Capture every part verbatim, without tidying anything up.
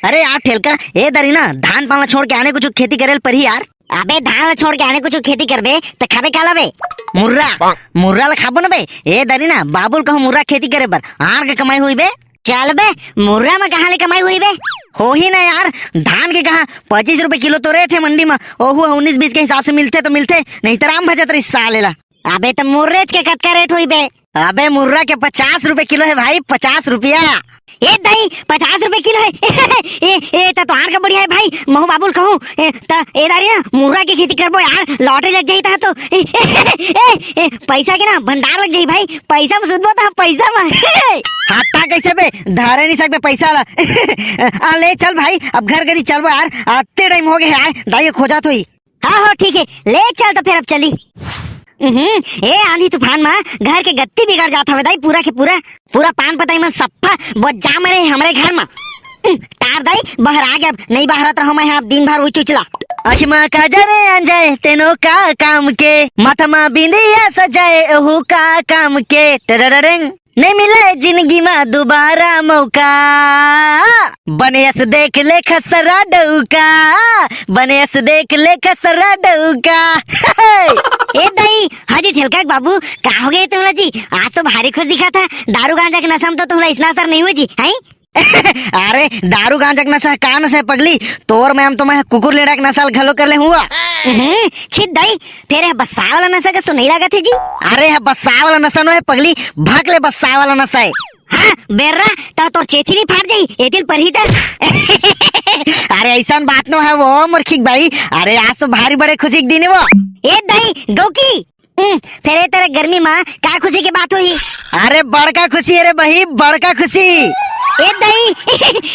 अरे यार ठेलका, ए दरी ना, धान पान ला छोड़ के आने कुछ खेती करे ल परही यार। अबे धान ला छोड़ के आने कुछ खेती करबे त खाबे का लाबे? मुर्रा। मुर्रा ला खाबो ना बे। ए दरी ना, बाबू ल कहूं मुर्रा खेती करे बर, आड़ के कमाई होई बे। चल बे, मुर्रा म कहां ले कमाई होई बे? होही ना यार, धान के कहां पच्चीस रुपए किलो तो रेट हे मंडी म, ओहू ह उन्नीस बीस के हिसाब से मिलथे तो मिलथे, नहीं तो राम भजत रही साले ला। अबे त मुर्रेच के कतका रेट होई बे? अबे मुर्रा के पचास रुपए किलो हे भाई, पचास रुपया। ए दई, पचास रुपए किलो हे। ए, ए, त तोहार का बढ़िया हे भाई, महू बाबू ल कहूं। ए, त ए दारी ना, मुर्रा के खेती करबो यार, लॉटरी लग जाही त तो। ए, ए, ए, ए, पैसा के ना भंडार लग जाही भाई, पैसा म सुतबो त पैसा म। हाथा कैसे बे, धरे नहीं सकबे पैसा ला। आ, ले चल भाई, अब घर गरी चलबो यार, आते टाइम हो गए हे, आय, दाई खोजात होई। हाँ हो, ठीक हे, ले चल त फेर अब चली। उहुं, ए आंधी तूफान म घर के गत्ती बिगड़ जात हवे दाई, पूरा के पूरा, पूरा पान पताई मन सफ्फा बोजा मरे हे हमरे घर म। उह, टार दाई, बहरा गे अब, नहीं बहरत रहों मैं ह अब दिन भर उही चुचला। आँखी म काजर आन जाए, तेनो का काम के, माथा म बिंदिया सजाए, ओहू का काम के, टरररंग। नहीं मिले जिंदगी म दोबारा मौका, बने अस देख ले खसरा डौका, बने अस देख ले खसरा डौका। ए दई, हाँ जी ठेलका के बाबू, का हो गए तुमला जी? आज तो भारी खुश दिखा था, दारू गांजा के नशा म तो तुमला इसना असर नहीं हुआ जी, हैं? अरे दारू गांजा के नशा का नशा हे पगली, तोर म तो मैं कुकुर लेड़ा के नशा ल घलो कर ले हुआ। हम्म, छित दई, फेर ए बस्सा वाला नशा कस तो नहीं लागत हे जी। अरे ए बस्सा वाला नशा नो हे पगली, भक ले बस्सा वाला नशा हे। हाँ, बेर्रा, त तोर चेथी नहीं फाट जाही, एतिल परही त। अरे अइसन बात नो हे वो मुर्खी के बाई, अरे आज तो भारी बड़े खुशी के दिन हे वो। ए दई, गौकी, हम्म, फेर ए तरा गर्मी म का खुशी के बात होही? अरे बड़का खुशी, अरे बही, बड़का खुशी। ए दई,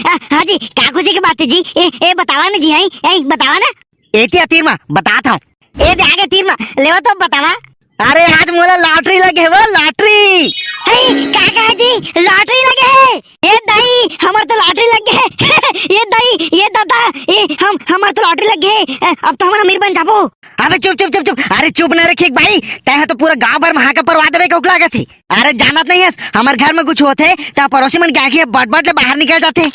आ, हाँ जी, का खुशी के बात हे जी? ए, ए बतावा ना जी, हैं? ए बतावा ना। एती आ तीर म, बतात हंव। ए दे आगे तीर म, लेवा तो बतावा। अरे आज मोला लॉटरी लगे हे वो, लॉटरी। हे, का कहा जी, लॉटरी लगे हे? ए दई, हमर तो लॉटरी लगे हे। ए दई, ए दादा, ए हम, हमर तो लॉटरी लगे हे। ए, अब तो हमन अमीर बन जाबो। अबे चुप, चुप, चुप, चुप। अरे चुप ना रे खेक बाई, तैं ह तो पूरा गांव भर म हांका परवा देबे कउक लागत हे। अरे जानत नहीं हस, हमर घर म कुछ होथे त पड़ोसी मन के आंखी ह बट बट ले बाहर निकल जाथे।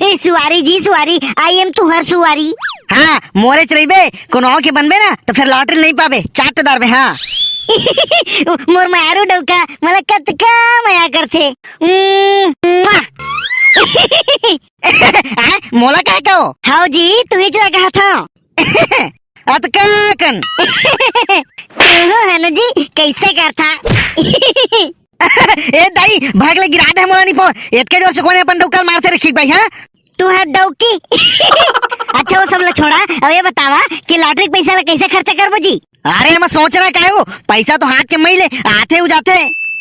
ए सुवारी जी सुवारी, I am तुहर सुवारी। हाँ, मोरेच रहिबे, कोनो अउ के बनबे ना त फेर लॉटरी नहीं पाबे, चाट दारबे। हाँ। मोर मारू डौका, मला कतका मया करथे। उम्म, मुआ। आय, मोला काय कहो? हव जी, तुहीच ला कहत हंव। अतका कन। तुहू हन जी, कइसे करथा? ए दाई, भाग ले, गिरा दे मोला निपोर। एतके जोर से कोने अपन डौका ल मारथे रे खेक बाई, हाँ? तुहर डौकी। अच्छा, वो सब ला छोड़ा, अब ये बतावा कि लॉटरी के पैसा ला कइसे खर्चा करबो जी? अरे, एमा सोचना काय हो, पैसा तो हाथ के मइले, आथे उ जाथे।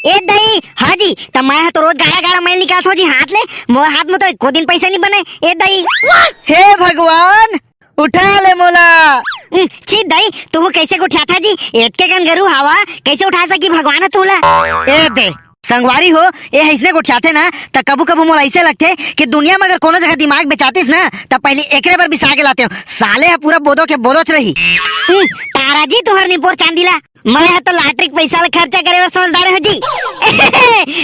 ए दई, हाँ जी, त मैं ह तो रोज गाड़ा गाड़ा मइल निकालत हंव जी हाथ ले, मोर हाथ म तो एको दिन पैसा नहीं बने, ए दई। हे भगवान, उठा ले मोला। हम्म, छी दई, तुहू कइसे गोठियाथा जी, एतके कन गरू हवा, कइसे उठा सकी भगवान ह तुला? ए दे, संगवारी हो, ए अइसने गोठियाथे ना, त कभू-कभू मोला अइसे लगथे कि दुनिया म अगर कोनो जगह दिमाग बेचातिस ना, त पहिली एकरे बर बिसा के लातेंव। साले ह पूरा बोदो के बोदोच रही। हम्म, तारा जी तुहर निपोर चांदी ला, मैं ह तो लॉटरी के पइसा ला खर्चा करे बर समझदार हंव जी।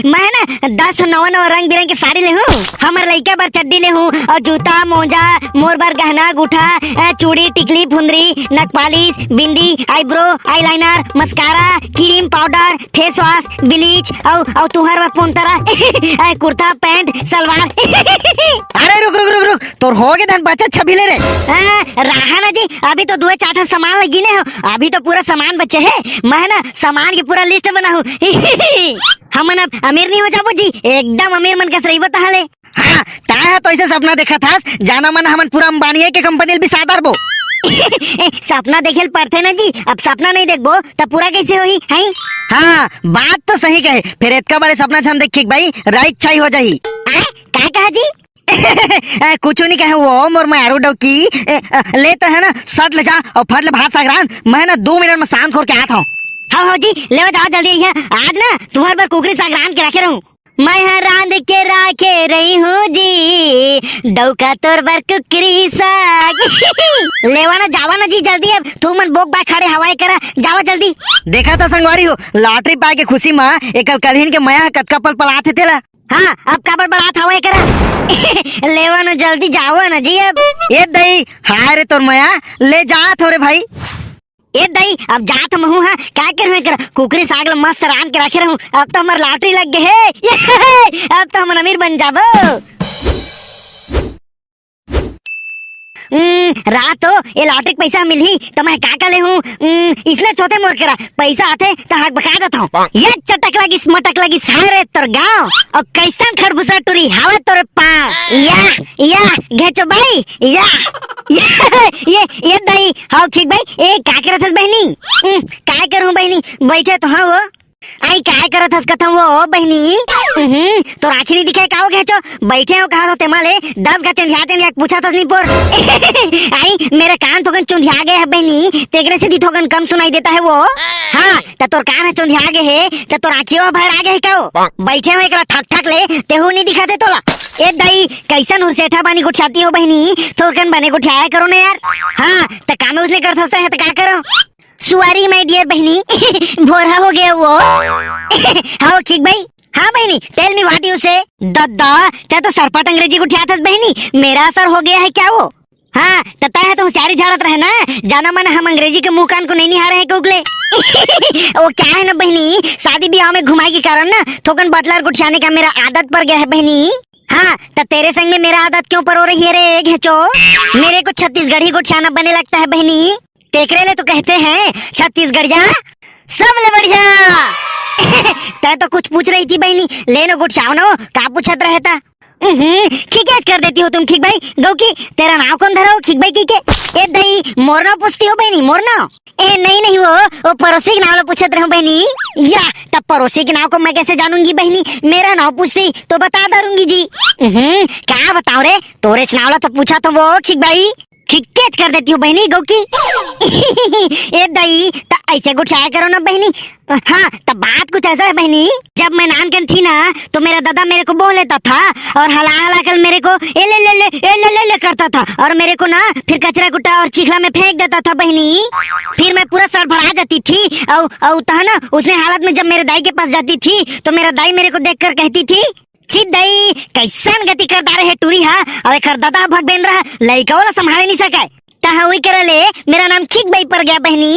मैं ह ना दस नवा नवा रंग बिरंग के साड़ी लेहूं, हमर लइका बर चड्डी लेहूं, अउ जूता, मोजा, मोर बर गहना, गुठा, अ, चूड़ी, टिकली, फुंदरी, नकपालिश, बिंदी, eyebrow, eyeliner, mascara, cream, powder, face wash, bleach, अउ, अउ तुहर बर पोंतरा, ए, कुर्ता, पैंट, सलवार। अरे रुक, रुक, रुक, रुक, तोर हो गे धन बचत छबीले रे। हाँ, रहा ना जी, अभी तो दुए चार ठन सामान ल गिने हंव, अभी तो पूरा सामान बचे हे। मैं ह ना सामान के पूरा लिस्ट बनाहूं। हमन अब अमीर नहीं हो जाबो जी, एकदम अमीर मन कस रहिबो तहां ले। हाँ, तैं ह तो अइसे सपना देखत हस, जाना मन हमन पूरा अंबानी के कंपनी ल बिसा डारबो। सपना देखे ल पड़थे ना जी, अब सपना नहीं देखबो त पूरा कइसे होही, हैं? हाँ, बात तो सही कहे, फेर एतका बड़े सपना झन देखी भाई, राई छाई हो जाही। आय, का कहा जी? ए, कुछु नहीं कहे वो मोर मारू डौकी। ए, अ, ले तो है ना, सट ले जा अउ फट ले भात साग रांध, मैं ना दू मिनट म शांत होके आत हंव। हव, हव जी, लेवा जावा जल्दी अइहा। आज ना तुहर बर कुकरी साग रांध के रखे रहूं। मैं ह रांध के राखे रही हूँ जी, डौका तोर बर कुकरी साग। लेवा ना, जावा ना जी जल्दी, अब तुमन बोक बाय खड़े हवा करा, जावा जल्दी। देखा त संगवारी हो, लॉटरी पाय के खुशी म एकर कलहिन के मया ह कतका पल पलात हे तेला। हाँ, अब का बड़बड़ात हवय करा? लेवा न जल्दी जावा न जी अब। ए दई, हाय रे तोर मया, ले जात हो रे भाई। ए दई, अब जात महू हा, का करहूं करा? कुकरी साग ल मस्त रांध के रखे रहूं, अब तो हमर lottery लग गे हे। अब तो हमन अमीर बन जाबो। हम्म, रात हो, ए lottery के पैसा मिलही, त मैं का का लेहूं? हम्म, इसने चोते मोर करा, पैसा आथे, त हाक बका देत हूं। ये चटक लगिस, मटक लगिस, हाय रे तोर गांव। अउ कैसन खरबूसा टूरी, हावत तोरे पांव। या, या, घेचो बाई, या। ये, ये, ये दई, हाव खीक बाई, ए, का करत हस बहिनी? हम्म, काय करहूं बहिनी, बैठे तो हाव वो। आई, काय करत हस कथम वो बहिनी? हम्म, तोर आँखी नहीं दिखे का हो घेचो? बैठे हो कहा तो तेमा ले, दस गा चंधिया चंधिया के पूछत हस निपोर। आई, मेरे कान थोकन चुंधिया गए हैं बहिनी, तेकरे से दी थोकन कम सुनाई देता है वो। हाँ, त तोर कान ह चुंधिया गे हे, त तोर आँखियो ह भर आ गे हे का वो? बैठे हो एकरा ठक ठक ले, तेहू नहीं दिखा दे तोला। ए दई, कैसन हुरसेठा बानी गोठियाती हो बहिनी, थोकन बने गोठियाया करो ना यार। हाँ, त काम उसने करत हस त का करो? Sorry my dear बहिनी, भोरहा हो गया वो। हाव खीक बाई। हाँ बहिनी, tell me what you say। दद्दा, तैं तो सरपट अंग्रेजी गोठियात हस बहिनी, मेरा असर हो गया है क्या वो? हाँ, त तैं ह तो हुसियारी झाड़त रहे ना, जाना मन हम अंग्रेजी के मुंह कान को नहीं निहारे हैं कोकले। वो क्या है ना बहिनी, शादी ब्याह में घुमाई के कारण ना, थोकन बटलर गोठियाने का मेरा आदत पड़ गया है बहिनी। हाँ, त तेरे संग में मेरा आदत क्यों परो रही है रे घेचो? मेरे को छत्तीसगढ़ी गोठियाना बने लगता है बहिनी। तेकरे ले तो कहते हैं छत्तीसगढ़िया सबले बढ़िया। तैं तो कुछ पूछ रही थी बहिनी, ले नो गोठियाव नो, का पूछत रहे था? हम्म, खीकेच कर देती हो तुम खीक बाई। गौकी, तेरा नाव कौन धरा हो खीक बाई कहिके? ए दई, मोर नाव पूछती हो बहिनी, मोर नाव? ए नहीं नहीं वो, वो पड़ोसी के नाव ला पूछत रहूं बहिनी। या, तब पड़ोसी के नाव को मैं कैसे जानूंगी बहिनी? मेरा नाव पूछती तो बता दारूंगी जी। हम्म, का बताओ रे, तोरेच नाव ला तो पूछा था वो खीक बाई। खीकेच कर देती हो बहिनी गौकी। ए दई, त ऐसे गोठियाया करो ना बहिनी। हाँ, त बात कुछ ऐसा है बहिनी, जब मैं नानकन थी ना, तो मेरा दादा मेरे को बोह लेता था और हला हला कर मेरे को ए ले ले ले, ए ले ले ले करता था और मेरे को ना फिर कचरा कुट्टा और चिखला में फेंक देता था बहिनी। फिर मैं पूरा सड़फड़ा जाती थी। और, और तह ना उसने हालत में जब मेरे दाई के पास जाती थी, तो मेरा दाई मेरे को देखकर कहती थी, "छी दई, कैसन गति कर डारे हे टूरी हा, अउ एकर ददा भगबेंद्र हा, लइका वाला संभाले नहीं सके।" तहाँ वही करे ले, मेरा नाम खीक बाई पर गया बहिनी।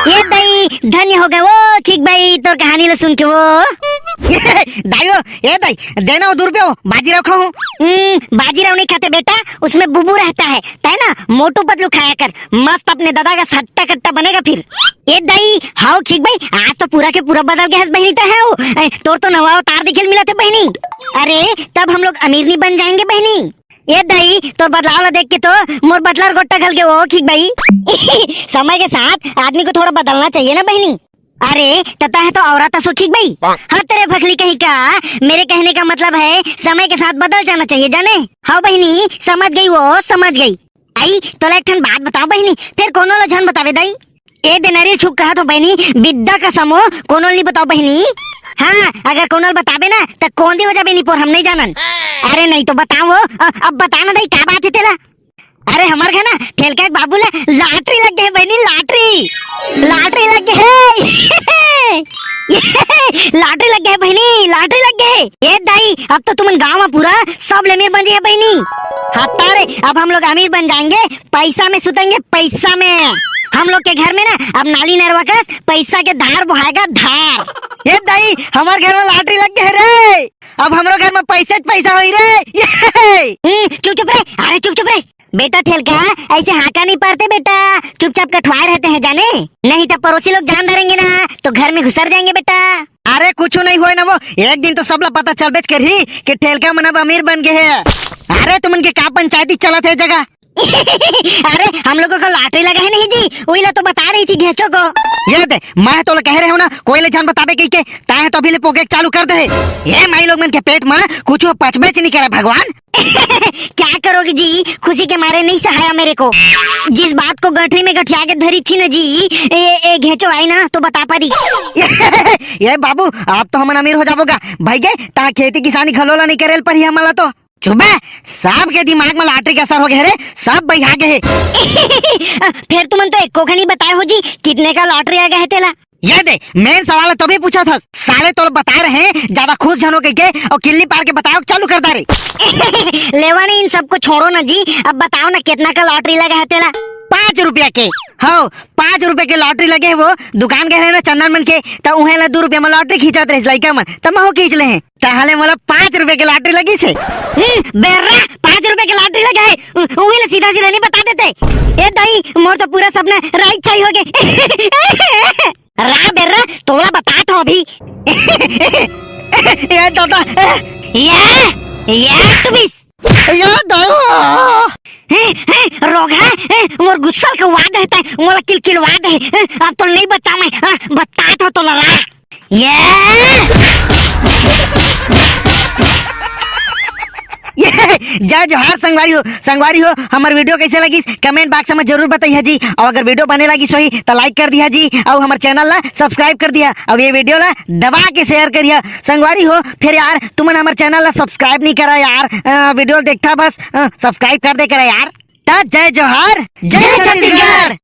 ये दई, धन्य हो गए वो खीक बाई, तोर कहानी ला सुन के वो। दाई वो, ए दाई, देना वो दू रुपया वो, बाजीराव खाऊं। हम्म, बाजीराव नहीं खाते बेटा, उसमें बुबू रहता है, तय ना मोटू पतलू खाया कर, मस्त अपने दादा का सट्टा कट्टा बनेगा फिर। ए दाई, हाव खीक बाई, आज तो पूरा के पूरा बदल गया है बहिनी, तय है वो। ए, तोर तो नवा अवतार दिखेल मिला थे बहिनी। अरे, तब हम लोग अमीर नहीं बन जाएंगे बहिनी। ए दाई, तोर बदलाव ला देख के तो मोर बटलर गोट्टा घल के वो खीक बाई। समय के साथ आदमी को थोड़ा बदलना चाहिए ना बहिनी। अरे, त तय तो औरत असो खीक बाई। हाँ, तेरे भकली कहीं का, मेरे कहने का मतलब है, समय के साथ बदल जाना चाहिए, जाने? हाँ बहिनी, समझ गई वो, समझ गई। आई, तोला एक ठन बात बताओ बहिनी, फिर कोनो ला झन बतावे दाई। ए दे नरी छुक कहत हो बहिनी, बिद्दा का समो कोनो ला नहीं बताओ बहिनी। हाँ, अगर कोनो ला बताबे ना, त कोंदी हो जाबे निपोर, हम नहीं जानन। अरे नहीं तो बताओ, अ-, अब बता ना दाई, का बात है तेला? अरे हमर घर ना ठेलका एक बाबू ला lottery लग गए बहिनी, lottery, lottery लग गए। Lottery लग गए बहिनी, lottery लग गए। ये दाई, अब तो तुमन गांव में पूरा सब ले अमीर बन जाए बहिनी। हाँ तारे, अब हम लोग अमीर बन जाएंगे, पैसा में सुतेंगे, पैसा में। हम लोग के घर में ना अब नाली नरवा कस पैसा के धार बोहाएगा, धार। ये दाई, हमार घर में lottery लग गए रे, अब हमरो घर में पैसे च पैसा होई रे। ये। हम्म, चुप चुप रे, अरे चुप चुप रे। बेटा ठेलका, ऐसे हाका नहीं पारते बेटा, चुपचाप कठवाए रहते हैं जाने, नहीं तो पड़ोसी लोग जान धरेंगे ना तो घर में घुसर जाएंगे बेटा। अरे कुछ नहीं हुआ ना वो, एक दिन तो सब ला पता चलबेच करही कि ठेलका मन अब अमीर बन गए हैं। अरे तुमन के का पंचायती चलत है जगह। अरे हम लोगों को lottery लगा है नहीं जी, वही ला तो बता रही थी घेचो को। ये दे, मैं तो कह रहे हूँ ना, कोई ले जान बताबे कही के, ताहे तो अभी ले पोके चालू कर दे। ये माई लोग मन के पेट में कुछ पचबेच नहीं करे भगवान। क्या करोगे जी, खुशी के मारे नहीं सहाया मेरे को। जिस बात को गठरी में गठिया के धरी थी ना जी, ए, ए घेचो आई ना तो बता पारी। ये बाबू, आप तो हमन अमीर हो जाबो गा। भाई गे, ता खेती किसानी घलो ला नहीं करे ल परही हमन ला तो। चुप बे, सबके दिमाग में lottery के असर हो गए रे, सब बहिया गए। फिर तुमन तो एको घनी बताए हो जी, कितने का lottery आ गया है तेला? ये दे, main सवाल तो भी पूछा था साले, तो बताए रहे ज्यादा खुश झन हो कहिके अउ किल्ली पार के बताओ चालू कर डारे। लेवा नहीं, इन सबको छोड़ो ना जी, अब बताओ ना कितना का lottery लगा है तेला? पाँच रुपया के। हो, पाँच रुपया के lottery लगे है वो, दुकान गए रहे ना चंदन मन के, त उहे ला दू रुपया में lottery खींचत रहिस लइका मन, त महू खींच ले हैं। ताहले मोला पाँच रुपया के lottery लगिस हे। हम्म, बेर्रा, पाँच रुपया के lottery लगे है, उ-, उही ला सीधा सीधा नहीं बता देते। ए दाई, मोर तो पूरा सपना राइट सही हो गए। रा बेर्रा, तोला बतात हो अभी। ये दादा। ये, ये twist। ये दादा। हे, हे, रोगहा, हे, मोर गुस्सा के वाद है तै, मोला किलकिलवा दे, हे, अब तो नहीं बचा मैं, हाँ, बतात हो तोला रा। ये। ये, जय जोहार संगवारी हो, संगवारी हो, हमर video कैसे लगिस comment box में जरूर बताइए जी, और अगर video बने लगिस होही तो like कर दिया जी, और हमर channel ला subscribe कर दिया, और ये video ला दबा के share करिया संगवारी हो। फिर यार तुमन हमर channel ला subscribe नहीं करा यार, अ, video देखता बस, अ, subscribe कर दे करा यार। त जय जोहार, जय जय छत्तीसगढ़। छत्तीसगढ़।